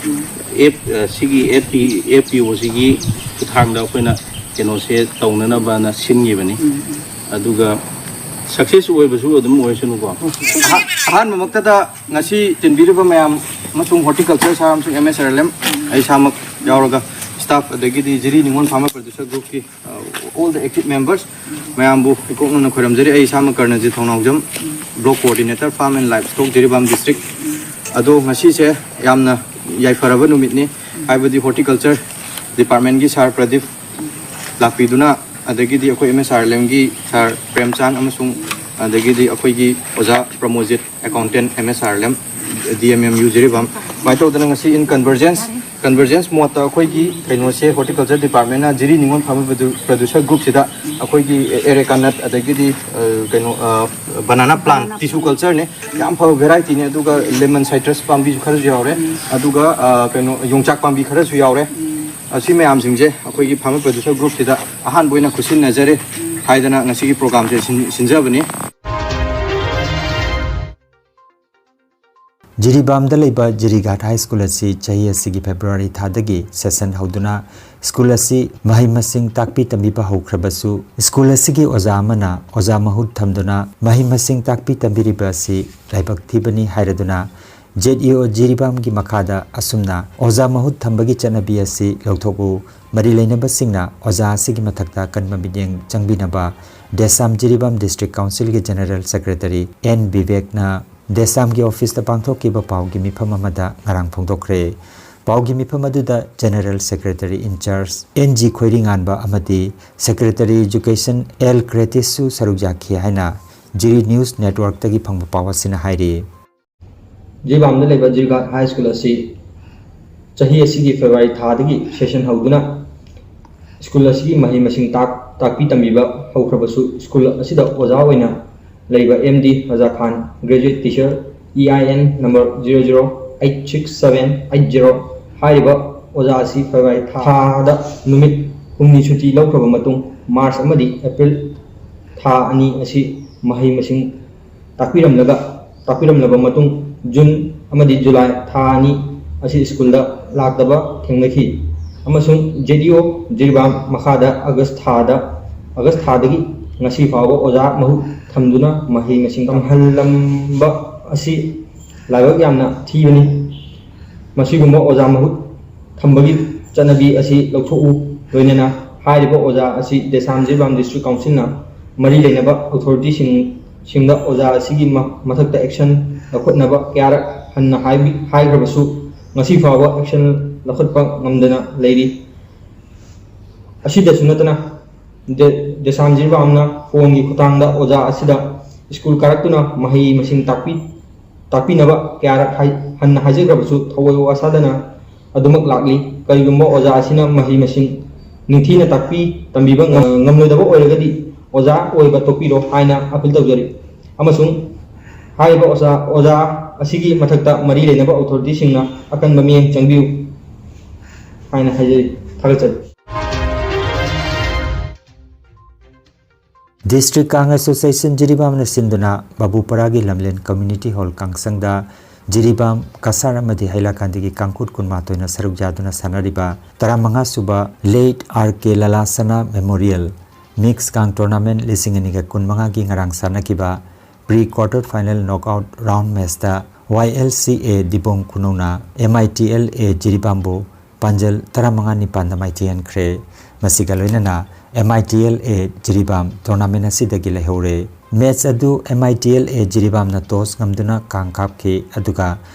ꯑꯦꯞ, ꯑ, ꯁꯤꯒꯤ ꯑꯦꯐ ꯄꯤ, ꯑꯦꯐ ꯄꯤ ꯑꯣ ꯁꯤꯒꯤ ꯈꯨꯠꯊꯥꯡꯗ ꯑꯩꯈꯣꯏꯅ ꯀꯩꯅꯣꯁꯦ ꯇꯧꯅꯅꯕꯅ ꯁꯤꯟꯈꯤꯕꯅꯤ꯫ ꯑꯗꯨꯒ ꯁꯛꯁꯦꯁ ꯑꯣꯏꯕꯁꯨ ꯑꯗꯨꯝ ꯑꯣꯏꯁꯅꯨꯀꯣ꯫ ꯑꯍꯥ-, ꯑꯍꯥꯟꯕꯃꯛꯇꯗ ꯉꯁꯤ ꯇꯤꯟꯕꯤꯔꯤꯕ ꯃꯌꯥꯝ ꯑꯃꯁꯨꯡ ꯍꯣꯔꯇꯤꯀꯜꯆꯔ ꯁꯥꯔ ꯑꯃꯁꯨꯡ M S R L M, ꯑꯩ ꯏꯁꯥꯃꯛ ꯌꯥꯎꯔꯒ ꯁ꯭ꯇꯥꯐ, ꯑꯗꯒꯤꯗꯤ ꯖꯤꯔꯤ ꯅꯤꯉꯣꯜ ꯐꯥꯔꯃꯔ ꯄ꯭ꯔꯗ꯭ꯌꯨꯁꯔ ꯒ꯭ꯔꯨꯞꯀꯤ, ꯑ, all the active members ꯃꯌꯥꯝꯕꯨ ꯏꯀꯣꯛꯅꯅ ꯈꯣꯏꯔꯝꯖꯔꯤ꯫ ꯑꯩ ꯏꯁꯥꯃꯛ Karnajit Thounaojam, block coordinator farm and livestock, Jiribam district. ꯑꯗꯣ ꯉꯁꯤꯁꯦ ꯌꯥꯝꯅ ꯌꯥꯏꯐꯔꯕ ꯅꯨꯃꯤꯠꯅꯤ, ꯍꯥꯏꯕꯗꯤ ꯍꯣꯔꯇꯤꯀꯜꯆꯔ ꯗꯤꯄꯥꯔꯠꯃꯦꯟꯒꯤ ꯁꯥꯔ ꯄ꯭ꯔꯗꯤꯞ ꯂꯥꯛꯄꯤꯗꯨꯅ, ꯑꯗꯒꯤꯗꯤ ꯑꯩꯈꯣꯏ M S R L M ꯒꯤ ꯁꯥꯔ ꯄ꯭ꯔꯦꯝꯆꯥꯟ ꯑꯃꯁꯨꯡ ꯑꯗꯒꯤꯗꯤ ꯑꯩꯈꯣꯏꯒꯤ Oja Pramojit, accountant, M S R L M, D M M U Jiribam, ꯁꯨꯃꯥꯏꯅ ꯇꯧꯗꯅ ꯉꯁꯤ in convergence Convergence mode ꯑꯩꯈꯣꯏꯒꯤ ꯀꯩꯅꯣꯁꯦ, horticulture department ꯅ ꯖꯤꯔꯤ ꯅꯤꯉꯣꯜ ꯐꯥꯔꯃꯔ ꯄ꯭ꯔꯗ꯭ꯌꯨꯁꯔ ꯒ꯭ꯔꯨꯞꯁꯤꯗ ꯑꯩꯈꯣꯏꯒꯤ ꯑꯦꯔꯦꯀꯥ ꯅꯠ, ꯑꯗꯒꯤꯗꯤ ꯀꯩꯅꯣ, ꯕꯅꯥꯅꯥ ꯄ꯭ꯂꯥꯟ, ꯇꯤꯁꯨ ꯀꯜꯆꯔꯅꯦ, ꯌꯥꯝ ꯐꯕ ꯚꯦꯔꯥꯏꯇꯤꯅꯦ꯫ ꯑꯗꯨꯒ ꯂꯦꯃꯟ ꯁꯥꯏꯇ꯭ꯔꯁ ꯄꯥꯝꯕꯤꯁꯨ ꯈꯔꯁꯨ ꯌꯥꯎꯔꯦ꯫ ꯑꯗꯨꯒ ꯀꯩꯅꯣ, ꯌꯣꯡꯆꯥꯛ ꯄꯥꯝꯕꯤ ꯈꯔꯁꯨ ꯌꯥꯎꯔꯦ꯫ ꯑꯁꯤ ꯃꯌꯥꯝꯁꯤꯡꯁꯦ ꯑꯩꯈꯣꯏꯒꯤ ꯐꯥꯔꯃꯔ ꯄ꯭ꯔꯗ꯭ꯌꯨꯁꯔ ꯒ꯭ꯔꯨꯞꯁꯤꯗ ꯑꯍꯥꯟꯕ ꯑꯣꯏꯅ ꯈꯨꯠꯁꯤꯟꯅꯖꯔꯦ ꯍꯥꯏꯗꯅ ꯉꯁꯤꯒꯤ ꯄ꯭ꯔꯣꯒ꯭ꯔꯥꯝꯁꯦ ꯁꯤꯟ- ꯁꯤꯟꯖꯕꯅꯤ꯫ ꯖꯤꯔꯤꯕꯥꯝꯗ ꯂꯩꯕ ꯖꯤꯔꯤꯘꯥꯠ ꯍꯥꯏ ꯁ꯭ꯀꯨꯜ ꯑꯁꯤ ꯆꯍꯤ ꯑꯁꯤꯒꯤ ꯐꯦꯕ꯭ꯔꯨꯋꯥꯔꯤ ꯊꯥꯗꯒꯤ ꯁꯦꯁꯟ ꯍꯧꯗꯨꯅ ꯁ꯭ꯀꯨꯜ ꯑꯁꯤ ꯃꯍꯩ ꯃꯁꯤꯡ ꯇꯥꯛꯄꯤ ꯇꯝꯕꯤꯕ ꯍꯧꯈ꯭ꯔꯕꯁꯨ, ꯁ꯭ꯀꯨꯜ ꯑꯁꯤꯒꯤ ꯑꯣꯖꯥ ꯑꯃꯅ ꯑꯣꯖꯥ ꯃꯍꯨꯠ ꯊꯝꯗꯨꯅ ꯃꯍꯩ ꯃꯁꯤꯡ ꯇꯥꯛꯄꯤ ꯇꯝꯕꯤꯔꯤꯕ ꯑꯁꯤ ꯂꯥꯏꯕꯛ ꯊꯤꯕꯅꯤ ꯍꯥꯏꯔꯗꯨꯅ, ꯖꯦꯠ ꯏ ꯑꯣ ꯖꯤꯔꯤꯕꯥꯝꯒꯤ ꯃꯈꯥꯗ ꯑꯁꯨꯝꯅ ꯑꯣꯖꯥ ꯃꯍꯨꯠ ꯊꯝꯕꯒꯤ ꯆꯠꯅꯕꯤ ꯑꯁꯤ ꯂꯧꯊꯣꯛꯎ, ꯃꯔꯤ ꯂꯩꯅꯕꯁꯤꯡꯅ ꯑꯣꯖꯥ ꯑꯁꯤꯒꯤ ꯃꯊꯛꯇ ꯀꯟꯕ ꯃꯤꯠꯌꯦꯡ ꯆꯪꯕꯤꯅꯕ ꯗꯦꯁꯥꯝ ꯖꯤꯔꯤꯕꯥꯝ ꯗꯤꯁꯇ꯭ꯔꯤꯛ ꯀꯥꯎꯟꯁꯤꯜꯒꯤ ꯖꯦꯅꯔꯦꯜ ꯁꯦꯀ꯭ꯔꯦꯇꯔꯤ ꯑꯦꯟ ꯕꯤꯕꯦꯛꯅ ꯗꯦꯁꯥꯝꯒꯤ ꯑꯣꯐꯤꯁꯇ ꯄꯥꯡꯊꯣꯛꯈꯤꯕ ꯄꯥꯎꯒꯤ ꯃꯤꯐꯝ ꯑꯃꯗ ꯉꯔꯥꯡ ꯐꯣꯡꯗꯣꯛꯈ꯭ꯔꯦ꯫ ꯄꯥꯎꯒꯤ ꯃꯤꯐꯝ ꯑꯗꯨꯗ general secretary in charge N G Khoiringanba ꯑꯃꯗꯤ ꯁꯦꯀ꯭ꯔꯦꯇꯔꯤ ꯑꯦꯖꯨꯀꯦꯁꯟ ꯑꯦꯜ ꯀ꯭ꯔꯦꯇꯤꯁꯁꯨ ꯁꯔꯨꯛ ꯌꯥꯈꯤ ꯍꯥꯏꯅ ꯖꯤꯔꯤ ꯅ꯭ꯌꯨꯁ ꯅꯦꯠꯋꯥꯔꯛꯇꯒꯤ ꯐꯪꯕ ꯄꯥꯎ ꯑꯁꯤꯅ ꯍꯥꯏꯔꯤ꯫ ꯖꯤꯔꯤꯕꯥꯝꯗ ꯂꯩꯕ ꯖꯤꯔꯤꯘꯥꯠ ꯍꯥꯏ ꯁ꯭ꯀꯨꯜ ꯑꯁꯤ ꯆꯍꯤ ꯑꯁꯤꯒꯤ ꯐꯦꯕ꯭ꯔꯨꯋꯥꯔꯤ ꯊꯥꯗꯒꯤ ꯁꯦꯁꯟ ꯍꯧꯗꯨꯅ ꯁ꯭ꯀꯨꯜ ꯑꯁꯤꯒꯤ ꯃꯍꯩ ꯃꯁꯤꯡ ꯇꯥꯛ-, ꯇꯥꯛꯄꯤ ꯇꯝꯕꯤꯕ ꯍꯧꯈ꯭ꯔꯕꯁꯨ, ꯁ꯭ꯀꯨꯜ ꯑꯁꯤꯗ ꯑꯣꯖꯥ ꯑꯣꯏꯅ ꯂꯩꯕ M D Raja Khan, graduate teacher, E I N number zero zero eight six seven eight zero ꯍꯥꯏꯔꯤꯕ ꯑꯣꯖꯥ ꯑꯁꯤ ꯐꯦꯕ꯭ꯔꯨꯋꯥꯔꯤ ꯊꯥꯗ ꯅꯨꯃꯤꯠ ꯍꯨꯝꯅꯤ ꯁꯨꯇꯤ ꯂꯧꯈ꯭ꯔꯕ ꯃꯇꯨꯡ, ꯃꯥꯔꯆ ꯑꯃꯗꯤ ꯑꯦꯄ꯭ꯔꯤꯜ ꯊꯥ ꯑꯅꯤ ꯑꯁꯤ ꯃꯍꯩ ꯃꯁꯤꯡ ꯇꯥꯛꯄꯤꯔꯝꯂꯒ, ꯇꯥꯛꯄꯤꯔꯝꯂꯕ ꯃꯇꯨꯡ, ꯖꯨꯟ ꯑꯃꯗꯤ ꯖꯨꯂꯥꯏ ꯊꯥ ꯑꯅꯤ ꯑꯁꯤ ꯁ꯭ꯀꯨꯜꯗ ꯂꯥꯛꯇꯕ ꯊꯦꯡꯅꯈꯤ, ꯑꯃꯁꯨꯡ ꯖꯦ ꯗꯤ ꯑꯣ ꯖꯤꯔꯤꯕꯥꯝ ꯃꯈꯥꯗ ꯑꯥꯒꯁ ꯊꯥꯗ, ꯑꯥꯒꯁ ꯊꯥꯗꯒꯤ ꯉꯁꯤ ꯐꯥꯎꯕ ꯑꯣꯖꯥ ꯃꯍꯨꯠ ꯊꯝꯗꯨꯅ ꯃꯍꯩ ꯃꯁꯤꯡ ꯇꯝꯍꯜꯂꯝꯕ ꯑꯁꯤ ꯂꯥꯏꯕꯛ ꯌꯥꯝꯅ ꯊꯤꯕꯅꯤ꯫ ꯃꯁꯤꯒꯨꯝꯕ ꯑꯣꯖꯥ ꯃꯍꯨꯠ ꯊꯝꯕꯒꯤ ꯆꯠꯅꯕꯤ ꯑꯁꯤ ꯂꯧꯊꯣꯛꯎ꯫ ꯂꯣꯏꯅꯅ ꯍꯥꯏꯔꯤꯕ ꯑꯣꯖꯥ ꯑꯁꯤ ꯗꯦꯁꯥꯝ ꯖꯤꯔꯤꯕꯥꯝ ꯗꯤꯁꯇ꯭ꯔꯤꯛ ꯀꯥꯎꯟꯁꯤꯜꯅ ꯃꯔꯤ ꯂꯩꯅꯕ ꯑꯣꯊꯣꯔꯤꯇꯤꯁꯤꯡ, ꯁꯤꯡꯗ ꯑꯣꯖꯥ ꯑꯁꯤꯒꯤ ꯃ-, ꯃꯊꯛꯇ ꯑꯦꯛꯁꯟ ꯂꯧꯈꯠꯅꯕ ꯀꯌꯥꯔꯛ ꯍꯟꯅ ꯍꯥꯏꯕꯤ-, ꯍꯥꯏꯈ꯭ꯔꯕꯁꯨ, ꯉꯁꯤ ꯐꯥꯎꯕ ꯑꯦꯛꯁꯟ ꯂꯧꯈꯠꯄ ꯉꯝꯗꯅ ꯂꯩꯔꯤ꯫ ꯑꯁꯤꯗꯁꯨ ꯅꯠꯇꯅ, ꯗꯦ-, ꯗꯦꯁꯥꯝ ꯖꯤꯔꯤꯕꯥꯝꯅ ꯐꯣꯟꯒꯤ ꯈꯨꯠꯊꯥꯡꯗ ꯑꯣꯖꯥ ꯑꯁꯤꯗ ꯁ꯭ꯀꯨꯜ ꯀꯥꯔꯛꯇꯨꯅ ꯃꯍꯩ ꯃꯁꯤꯡ ꯇꯥꯛꯄꯤ-, ꯇꯥꯛꯄꯤꯅꯕ ꯀꯌꯥꯔꯛ ꯍꯥꯏ-, ꯍꯟꯅ ꯍꯥꯏꯖꯈ꯭ꯔꯕꯁꯨ, ꯊꯧꯑꯣꯏ ꯋꯥ ꯁꯥꯗꯅ ꯑꯗꯨꯃꯛ ꯂꯥꯛꯂꯤ꯫ ꯀꯔꯤꯒꯨꯝꯕ ꯑꯣꯖꯥ ꯑꯁꯤꯅ ꯃꯍꯩ ꯃꯁꯤꯡ ꯅꯤꯡꯊꯤꯅ ꯇꯥꯛꯄꯤ ꯇꯝꯕꯤꯕ ꯉꯝ-, ꯉꯝꯂꯣꯏꯗꯕ ꯑꯣꯏꯔꯒꯗꯤ ꯑꯣꯖꯥ ꯑꯣꯏꯕ ꯇꯣꯛꯄꯤꯔꯣ ꯍꯥꯏꯅ ꯑꯄꯤꯜ ꯇꯧꯖꯔꯤ꯫ ꯑꯃꯁꯨꯡ ꯍꯥꯏꯔꯤꯕ ꯑꯣꯖꯥ, ꯑꯣꯖꯥ ꯑꯁꯤꯒꯤ ꯃꯊꯛꯇ ꯃꯔꯤ ꯂꯩꯅꯕ ꯑꯣꯊꯣꯔꯤꯇꯤꯁꯤꯡꯅ ꯑꯀꯟꯕ ꯃꯤꯠꯌꯦꯡ ꯆꯪꯕꯤꯌꯨ ꯍꯥꯏꯅ ꯍꯥꯏꯖꯔꯤ꯫ ꯊꯥꯒꯠꯆꯔꯤ꯫ ꯗꯤꯁꯇ꯭ꯔꯤꯛ ꯀꯥꯡ ꯑꯦꯁꯣꯁꯤꯌꯦꯁꯟ ꯖꯤꯔꯤꯕꯥꯝꯅ ꯁꯤꯟꯗꯨꯅ ꯕꯥꯕꯨꯄꯔꯥꯒꯤ ꯂꯝꯂꯦꯟ ꯀꯝꯃ꯭ꯌꯨꯅꯤꯇꯤ ꯍꯣꯜ ꯀꯥꯡꯁꯪꯗ ꯖꯤꯔꯤꯕꯥꯝ, ꯀꯁꯥꯔ ꯑꯃꯗꯤ ꯍꯩꯂꯥꯀꯥꯟꯗꯒꯤ ꯀꯥꯡꯈꯨꯠ ꯀꯨꯟꯃꯥꯊꯣꯏꯅ ꯁꯔꯨꯛ ꯌꯥꯗꯨꯅ ꯁꯥꯟꯅꯔꯤꯕ ꯇꯔꯥꯃꯉꯥ ꯁꯨꯕ late R K Lalasana memorial mix Kang tournament ꯂꯤꯁꯤꯡ ꯑꯅꯤꯒ ꯀꯨꯟꯃꯉꯥꯒꯤ ꯉꯔꯥꯡ ꯁꯥꯟꯅꯈꯤꯕ pre quarter final knockout round ꯃꯦꯆꯇ Y L C A Dibong ꯈꯨꯅꯧꯅ M I T L A ꯖꯤꯔꯤꯕꯥꯝꯕꯨ ꯄꯥꯟꯖꯜ ꯇꯔꯥꯃꯉꯥ ꯅꯤꯄꯥꯟꯗ ꯃꯥꯏꯊꯤꯍꯟꯈ꯭ꯔꯦ꯫ ꯃꯁꯤꯒ ꯂꯣꯏꯅꯅ M I T L A Jiribam tournament ꯑꯁꯤꯗꯒꯤ ꯂꯩꯍꯧꯔꯦ꯫ ꯃꯦꯆ ꯑꯗꯨ M I T L A ꯖꯤꯔꯤꯕꯥꯝꯅ toss ꯉꯝꯗꯨꯅ ꯀꯥꯡ ꯀꯥꯞꯈꯤ, ꯑꯗꯨꯒ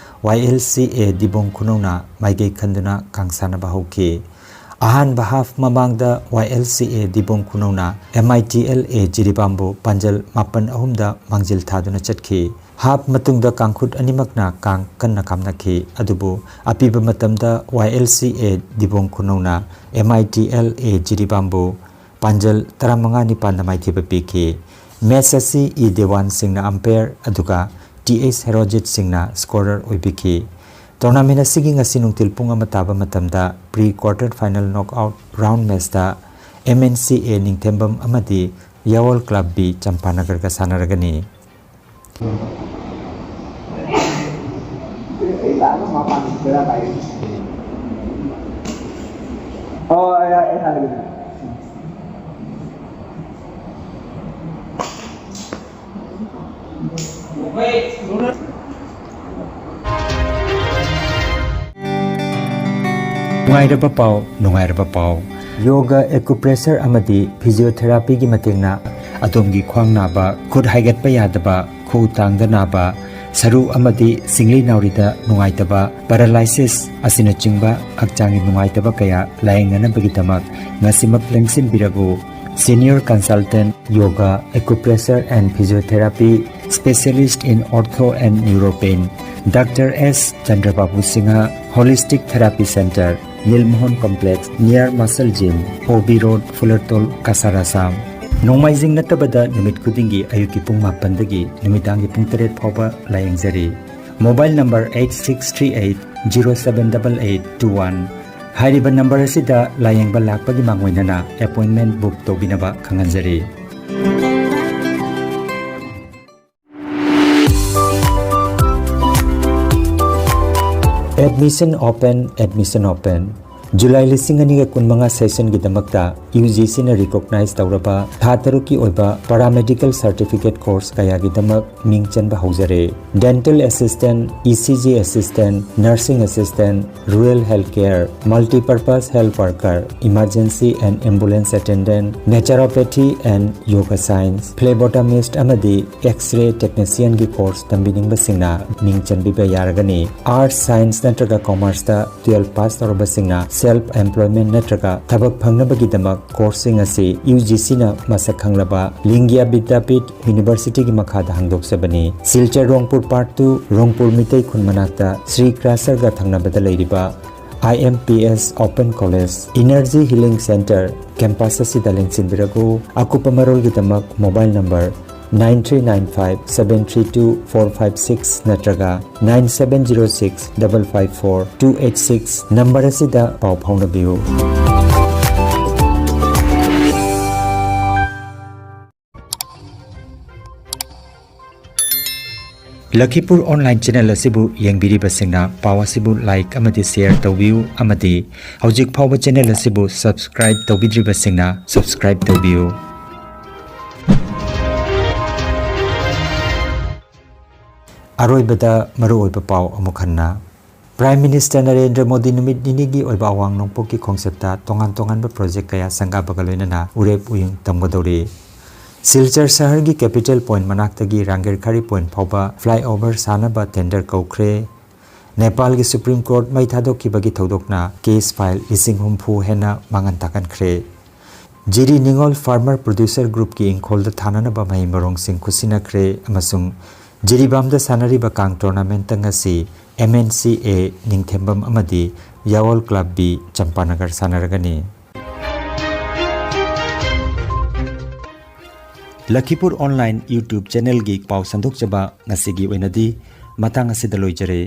ꯋꯥꯏ ꯑꯦꯜ ꯁꯤ ꯑꯦ ꯗꯤꯕꯣꯡ ꯈꯨꯅꯧꯅ ꯃꯥꯏꯀꯩ ꯈꯟꯗꯨꯅ ꯀꯥꯡ ꯁꯥꯟꯅꯕ ꯍꯧꯈꯤ꯫ ꯑꯍꯥꯟꯕ ꯍꯥꯐ ꯃꯃꯥꯡꯗ Y L C A Dibong ꯈꯨꯅꯧꯅ M I T L A ꯖꯤꯔꯤꯕꯥꯝꯕꯨ ꯄꯥꯟꯖꯜ ꯃꯥꯄꯟ ꯑꯍꯨꯝꯗ ꯃꯥꯡꯖꯤꯜ ꯊꯥꯗꯨꯅ ꯆꯠꯈꯤ꯫ ꯍꯥꯐ ꯃꯇꯨꯡꯗ ꯀꯥꯡꯈꯨꯠ ꯑꯅꯤꯃꯛꯅ ꯀꯥꯡ ꯀꯟꯅ ꯀꯥꯞꯅꯈꯤ, ꯑꯗꯨꯕꯨ ꯑꯄꯤꯕ ꯃꯇꯝꯗ Y L C A Dibong ꯈꯨꯅꯧꯅ M I T L A ꯖꯤꯔꯤꯕꯥꯝꯕꯨ ꯄꯥꯟꯖꯜ ꯇꯔꯥꯃꯉꯥ ꯅꯤꯄꯥꯟꯗ ꯃꯥꯏꯊꯤꯕ ꯄꯤꯈꯤ꯫ ꯃꯦꯆ ꯑꯁꯤ ꯏ ꯗꯦꯋꯥꯟ ꯁꯤꯡꯅ ꯑꯝꯄꯥꯌꯔ, ꯑꯗꯨꯒ ꯇꯤ ꯑꯦꯁ ꯍꯦꯔꯣꯖꯤꯠ ꯁꯤꯡꯅ ꯁ꯭ꯀꯣꯔꯔ ꯑꯣꯏꯕꯤꯈꯤ꯫ ꯇꯣꯔꯅꯥꯃꯦꯟ ꯑꯁꯤꯒꯤ ꯉꯁꯤ ꯅꯨꯡꯊꯤꯜ ꯄꯨꯡ ꯑꯃ ꯇꯥꯕ ꯃꯇꯝꯗ pre quarter final knockout round ꯃꯦꯆꯇ ꯑꯦꯝ ꯑꯦꯟ ꯁꯤ ꯑꯦ ꯅꯤꯡꯊꯦꯝꯕꯝ ꯑꯃꯗꯤ ꯌꯥꯋꯜ ꯀ꯭ꯂꯕ ꯕꯤ ꯆꯝꯄꯥꯅꯒꯔꯒ ꯁꯥꯟꯅꯔꯒꯅꯤ꯫ ꯑꯣ, ꯑꯩ, ꯑꯩ ꯍꯥꯟꯅꯒꯤꯗꯨ꯫ ꯅꯨꯡꯉꯥꯏꯔꯕ ꯄꯥꯎ, ꯅꯨꯡꯉꯥꯏꯔꯕ ꯄꯥꯎ꯫ ꯌꯣꯒ, ꯑꯦꯀꯨꯄ꯭ꯔꯦꯁꯔ ꯑꯃꯗꯤ ꯐꯤꯖꯤꯑꯣꯊꯦꯔꯥꯄꯤꯒꯤ ꯃꯇꯦꯡꯅ ꯑꯗꯣꯝꯒꯤ ꯈ꯭ꯋꯥꯡ ꯅꯥꯕ, ꯈꯨꯠ ꯍꯥꯏꯒꯠꯄ ꯌꯥꯗꯕ, ꯈꯨꯎ ꯇꯥꯡꯗ ꯅꯥꯕ, ꯁꯔꯨ ꯑꯃꯗꯤ ꯁꯤꯡꯂꯤ ꯅꯥꯎꯔꯤꯗ ꯅꯨꯡꯉꯥꯏꯇꯕ, ꯄꯦꯔꯥꯂꯥꯏꯁꯤꯁ ꯑꯁꯤꯅꯆꯤꯡꯕ ꯍꯛꯆꯥꯡꯒꯤ ꯅꯨꯡꯉꯥꯏꯇꯕ ꯀꯌꯥ ꯂꯥꯌꯦꯡꯅꯅꯕꯒꯤꯗꯃꯛ ꯉꯁꯤꯃꯛ ꯂꯦꯡꯁꯤꯟꯕꯤꯔꯛꯎ꯫ Senior Consultant Yoga, Acupressure and Physiotherapy, Specialist in Ortho and Neuropain, Doctor S Chandrababu Singha, Holistic Therapy Center, Nilmohan Complex, near Muscle Gym, O B Road, Fulartol, Kasar, Assam꯫ ꯅꯣꯡꯃꯥꯏꯖꯤꯡ ꯅꯠꯇꯕꯗ ꯅꯨꯃꯤꯠ ꯈꯨꯗꯤꯡꯒꯤ ꯑꯌꯨꯛꯀꯤ ꯄꯨꯡ ꯃꯥꯄꯟꯗꯒꯤ ꯅꯨꯃꯤꯗꯥꯡꯒꯤ ꯄꯨꯡ ꯇꯔꯦꯠ ꯐꯥꯎꯕ ꯂꯥꯌꯦꯡꯖꯔꯤ꯫ Mobile number eight six three eight zero seven double eight two one꯫ ꯍꯥꯏꯔꯤꯕ ꯅꯝꯕꯔ ꯑꯁꯤꯗ ꯂꯥꯌꯦꯡꯕ ꯂꯥꯛꯄꯒꯤ ꯃꯥꯡꯑꯣꯏꯅꯅ ꯑꯦꯄꯣꯏꯟꯃꯦꯟ ꯕꯨꯛ ꯇꯧꯕꯤꯅꯕ ꯈꯪꯍꯟꯖꯔꯤ꯫ Admission open, admission open꯫ July ꯂꯤꯁꯤꯡ ꯑꯅꯤꯒ ꯀꯨꯟꯃꯉꯥ ꯁꯦꯁꯟꯒꯤꯗꯃꯛꯇ ꯌꯨ ꯖꯤ ꯁꯤꯅ ꯔꯤꯀꯣꯛꯅꯥꯏꯖ ꯇꯧꯔꯕ ꯊꯥ ꯇꯔꯨꯛꯀꯤ ꯑꯣꯏꯕ ꯄꯔꯥꯃꯦꯗꯤꯀꯦꯜ ꯁꯥꯔꯇꯤꯐꯤꯀꯦꯠ ꯀꯣꯔꯁ ꯀꯌꯥꯒꯤꯗꯃꯛ ꯃꯤꯡ ꯆꯟꯕ ꯍꯧꯖꯔꯦ꯫ Dental assistant, E C G assistant, nursing assistant, rural health care, multipurpose health worker, emergency and ambulance attendant, naturopathy and yoga science, phlebotomist ꯑꯃꯗꯤ X-ray technicianꯒꯤ ꯀꯣꯔꯁ ꯇꯝꯕꯤꯅꯤꯡꯕꯁꯤꯡꯅ ꯃꯤꯡ ꯆꯟꯕꯤꯕ ꯌꯥꯔꯒꯅꯤ꯫ ꯑꯥꯔꯠꯁ, ꯁꯥꯏꯟꯁ ꯅꯠꯇ꯭ꯔꯒ ꯀꯣꯃꯔꯁꯇ ꯇꯨꯌꯦꯜꯐ ꯄꯥꯁ ꯇꯧꯔꯕꯁꯤꯡꯅ ꯁꯦꯜꯐ ꯑꯦꯝꯄ꯭ꯂꯣꯏꯃꯦꯟ ꯅꯠꯇ꯭ꯔꯒ ꯊꯕꯛ ꯐꯪꯅꯕꯒꯤꯗꯃꯛ ꯀꯣꯔꯁꯁꯤꯡ ꯑꯁꯤ ꯌꯨ ꯖꯤ ꯁꯤꯅ ꯃꯁꯛ ꯈꯪꯂꯕ ꯂꯤꯡꯒ꯭ꯌꯥ ꯕꯤꯗ꯭ꯌꯥꯄꯤꯊ ꯌꯨꯅꯤꯚꯔꯁꯤꯇꯤꯒꯤ ꯃꯈꯥꯗ ꯍꯥꯡꯗꯣꯛꯆꯕꯅꯤ꯫ ꯁꯤꯜꯆꯔ ꯔꯣꯡꯄꯨꯔ ꯄꯥꯔꯠ ꯇꯨ, ꯔꯣꯡꯄꯨꯔ ꯃꯤꯇꯩ ꯈꯨꯟ ꯃꯅꯥꯛꯇ ꯁ꯭ꯔꯤ ꯀ꯭ꯔꯥꯁꯔꯒ ꯊꯪꯅꯕꯗ ꯂꯩꯔꯤꯕ I M P S Open College Energy Healing Center campus ꯑꯁꯤꯗ ꯂꯦꯡꯁꯤꯟꯕꯤꯔꯛꯎ꯫ ꯑꯀꯨꯞꯄ ꯃꯔꯣꯜꯒꯤꯗꯃꯛ mobile number nine three nine five seven three two four five six ꯅꯠꯇ꯭ꯔꯒ nine seven zero six double five four two eight six number ꯑꯁꯤꯗ ꯄꯥꯎ ꯐꯥꯎꯅꯕꯤꯌꯨ꯫ ꯂꯈꯤꯄꯨꯔ online channel ꯑꯁꯤꯕꯨ ꯌꯦꯡꯕꯤꯔꯤꯕꯁꯤꯡꯅ ꯄꯥꯎ ꯑꯁꯤꯕꯨ ꯂꯥꯏꯛ ꯑꯃꯗꯤ ꯁꯦꯌꯔ ꯇꯧꯕꯤꯌꯨ ꯑꯃꯗꯤ ꯍꯧꯖꯤꯛ ꯐꯥꯎꯕ ꯆꯦꯅꯦꯜ ꯑꯁꯤꯕꯨ ꯁꯕꯁꯀ꯭ꯔꯥꯏꯕ ꯇꯧꯕꯤꯗ꯭ꯔꯤꯕꯁꯤꯡꯅ ꯁꯕꯁꯀ꯭ꯔꯥꯏꯕ ꯇꯧꯕꯤꯌꯨ꯫ ꯑꯔꯣꯏꯕꯗ ꯃꯔꯨꯑꯣꯏꯕ ꯄꯥꯎ ꯑꯃꯨꯛ ꯍꯟꯅ꯫ ꯄ꯭ꯔꯥꯏꯝ ꯃꯤꯅꯤꯁꯇꯔ ꯅꯔꯦꯟꯗ꯭ꯔ ꯃꯣꯗꯤ ꯅꯨꯃꯤꯠ ꯅꯤꯅꯤꯒꯤ ꯑꯣꯏꯕ ꯑꯋꯥꯡ ꯅꯣꯡꯄꯣꯛꯀꯤ ꯈꯣꯡꯆꯠꯇ ꯇꯣꯉꯥꯟ ꯇꯣꯉꯥꯟꯕ ꯄ꯭ꯔꯣꯖꯦꯛ ꯀꯌꯥ ꯁꯪꯒꯥꯕꯒ ꯂꯣꯏꯅꯅ ꯎꯔꯦꯞ ꯎꯌꯨꯡ ꯇꯝꯒꯗꯧꯔꯤ꯫ ꯁꯤꯜꯆꯔ ꯁꯍꯔꯒꯤ ꯀꯦꯄꯤꯇꯦꯜ ꯄꯣꯏꯟꯠ ꯃꯅꯥꯛꯇꯒꯤ ꯔꯥꯡꯒꯦꯔꯈꯥꯔꯤ ꯄꯣꯏꯟꯠ ꯐꯥꯎꯕ ꯐ꯭ꯂꯥꯏꯑꯣꯚꯔ ꯁꯥꯅꯕ ꯇꯦꯟꯗꯔ ꯀꯧꯈ꯭ꯔꯦ꯫ ꯅꯦꯄꯥꯜꯒꯤ ꯁꯨꯄ꯭ꯔꯤꯝ ꯀꯣꯔꯠ ꯃꯩ ꯊꯥꯗꯣꯛꯈꯤꯕꯒꯤ ꯊꯧꯗꯣꯛꯅ ꯀꯦꯁ ꯐꯥꯏꯜ ꯂꯤꯁꯤꯡ ꯍꯨꯝꯐꯨ ꯍꯦꯟꯅ ꯃꯥꯡꯍꯟ ꯇꯥꯛꯍꯟꯈ꯭ꯔꯦ꯫ ꯖꯤꯔꯤ ꯅꯤꯉꯣꯜ ꯐꯥꯔꯃꯔ ꯄ꯭ꯔꯣꯗ꯭ꯌꯨꯁꯔ ꯒ꯭ꯔꯨꯞꯀꯤ ꯏꯪꯈꯣꯜꯗ ꯊꯥꯅꯅꯕ ꯃꯍꯩ ꯃꯔꯣꯡꯁꯤꯡ ꯈꯨꯠꯁꯤꯟꯅꯈ꯭ꯔꯦ ꯑꯃꯁꯨꯡ ꯖꯤꯔꯤꯕꯥꯝꯗ ꯁꯥꯟꯅꯔꯤꯕ ꯀꯥꯡ ꯇꯣꯔꯅꯥꯃꯦꯟꯠꯇ ꯉꯁꯤ ꯑꯦꯝ ꯑꯦꯟ ꯁꯤ ꯑꯦ ꯅꯤꯡꯊꯦꯝꯕꯝ ꯑꯃꯗꯤ ꯌꯥꯋꯣꯜ ꯀ꯭ꯂꯕ ꯕꯤ ꯆꯝꯄꯥꯅꯒꯔ ꯁꯥꯟꯅꯔꯒꯅꯤ꯫ ꯂꯈꯤꯄꯨꯔ ꯑꯣꯟꯂꯥꯏꯟ YouTube ꯆꯦꯅꯦꯜꯒꯤ ꯄꯥꯎ ꯁꯟꯗꯣꯛꯆꯕ ꯉꯁꯤꯒꯤ ꯑꯣꯏꯅꯗꯤ ꯃꯇꯥꯡ ꯑꯁꯤꯗ ꯂꯣꯏꯖꯔꯦ꯫